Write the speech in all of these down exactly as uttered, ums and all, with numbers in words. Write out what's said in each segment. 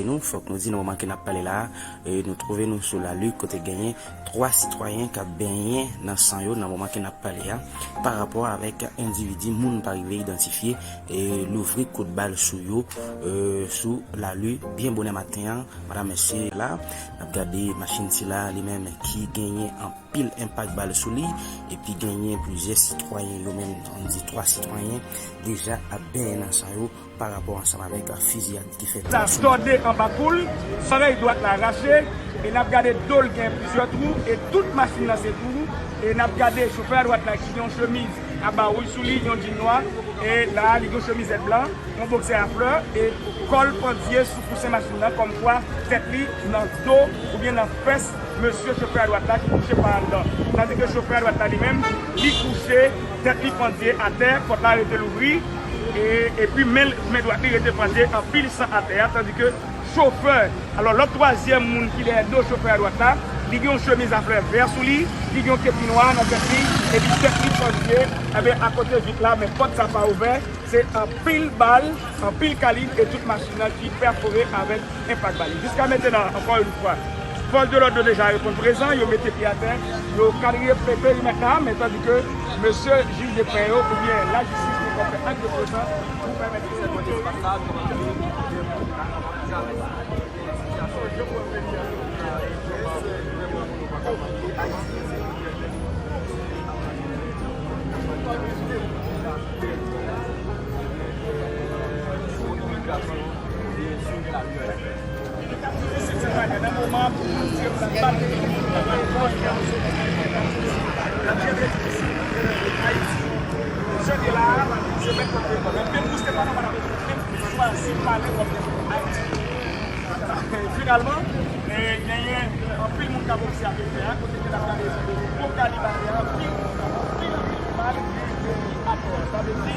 Nou, fòk nou di nan moman ke n ap pale la a, e, nou twouve nou sou lari kote genyen twa sitwayen k ap benyen nan san yo nan moman ke n ap pale a, pa rapò avèk endividi moun pa rive idantifye, e, louvri kout bal sou yo, e, sou lari byen bonè maten an, madanm, mesye la. N ap gade machin sila li menm ki genyen anpil enpak bal sou li, epi genyen plizyè sitwayen yo menm, ann di twa sitwayen, deja ap benyen nan san yo pa rapò ansanm avèk fiziyad ki fèt. La tòde anba kou l, zòrèy dwat la rache, e n ap gade do l gen plizyè twou, e tout machin nan se twou, e n ap gade chofè a dwat la ki gen yon chemiz aba wouj sou li, yon djin nwa, e la a li gen yon chemizèt blan, yon boksè a flè, e kò l pandye sou kousen machin nan, kòmkwa tèt li nan do oubyen nan fès mesye chofè a dwat la ki kouche pa anndan. Tandike chofè a dwat la li menm, li kouche, tèt li pandye atè, pòt la rete louvri, e, epi men, men dwat li rete pandye, anpil san atè a, tandike chofè, alò, lòt twazyèm moun ki dèyè do chofè a dwat la, li gen yon chemiz a flè vè sou li, li gen yon kepi nwa nan tèt li, epi tèt li pandye, enben, akote vit la, men pòt sa pa ouvè, se anpil bal, anpil kalib, e tout machin nan ki pèfore avèk enpak bal yo. Jiska mentenan, ankò yon fwa, fòs de lòd yo deja reponn prezan, yo mete pye atè, yo kadre pe-, perimèt la, men tandike mesye jij de pè yo oubyen lajistis poko fè ak de prezan pou pèmèt ke sèten espas la, sitiyasyon jan pou veni a, se vrèman pou nou pa ka mande. Finalman, e, genyen anpil moun k ap obsève atè a, kote ke n ap gade gwo kalib atè a, anpil, anpil, anpil bal ki atè a. Sa vle di,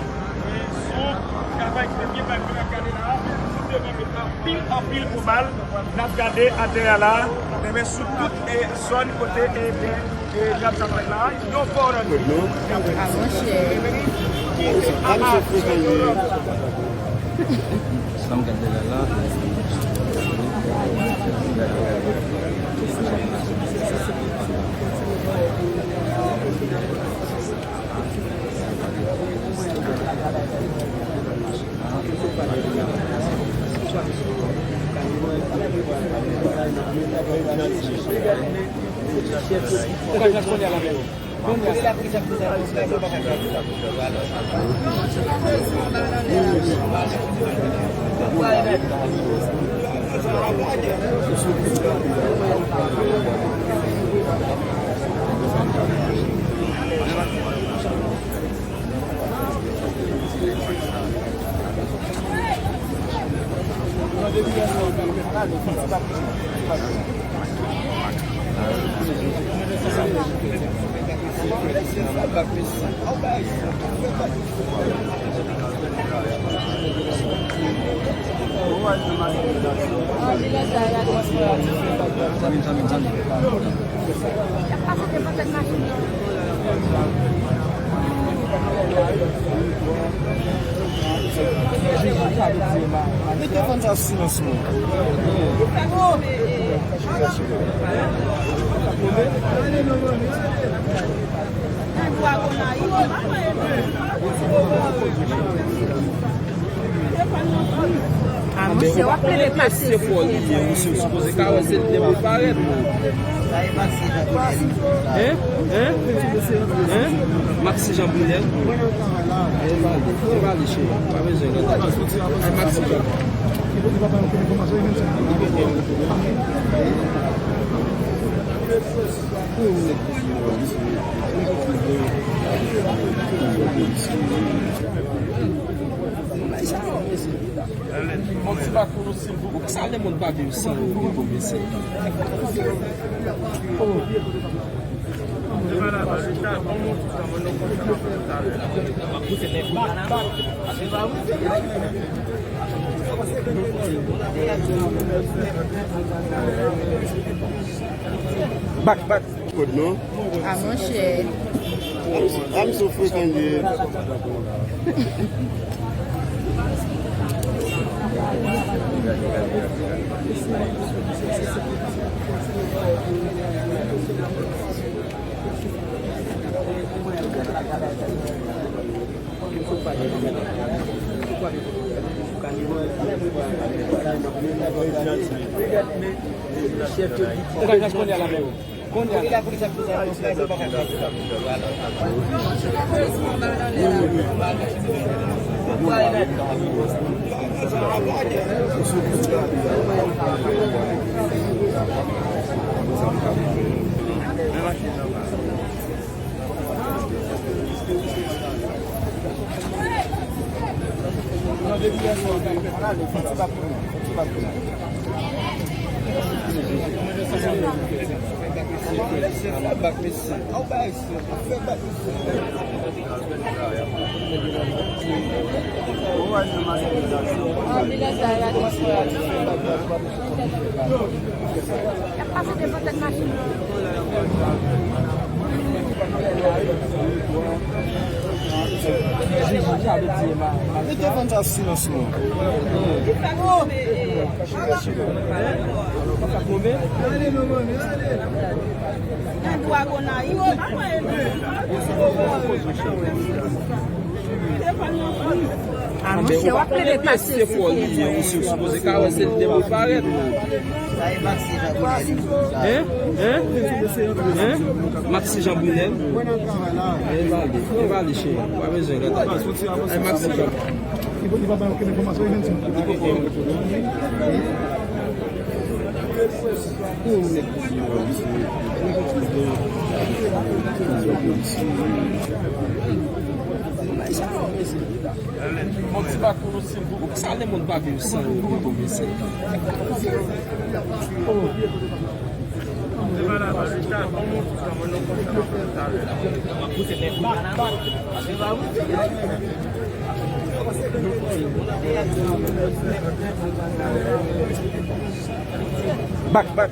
e, sou travay ki te byen fèt, ke n ap gade la a, nou te met anpil, anpil gwo bal, n ap gade atè a la, enben sou tout, e, zòn kote, e, e, dram sa fèt la, yon fò nan. Kote nou? A, monchè. Sa m gade la la. Mete fanm sa silans mwen. A, monchè, w ap plede pase. Se fò li ye, misye sipoze ka wè se li te pou parèt. Hein? Hein? Hein? Maxi Jean Brunel. E pa li, e pa li, cheri. Pa bezwen gade. Ay, Maxi Jean. Bon, ti pa koulou, silvouplè. Poukisa lemonn pa viv san yo, mesye? Bak, bak. Kote nou? A, monchè. I'm so, I'm so freaking dead. Y ap pase devan tèt machin nan. Mete fè sa silans non. Nan Dwagonay. Ah, monchè, w ap plede pase sou figi. Ou sipoze ka wè se l te pou parèt. Hein? Hein? Hein? Maxi Jean Brunel. E vale, e vale, cheri. Pa bezwen gade. Ay, Maxi Jean. Yon ti bak pou nou, silvouplè. Poukisa lemonn pa viv san euro pou mwen sèt an? Bak, bak.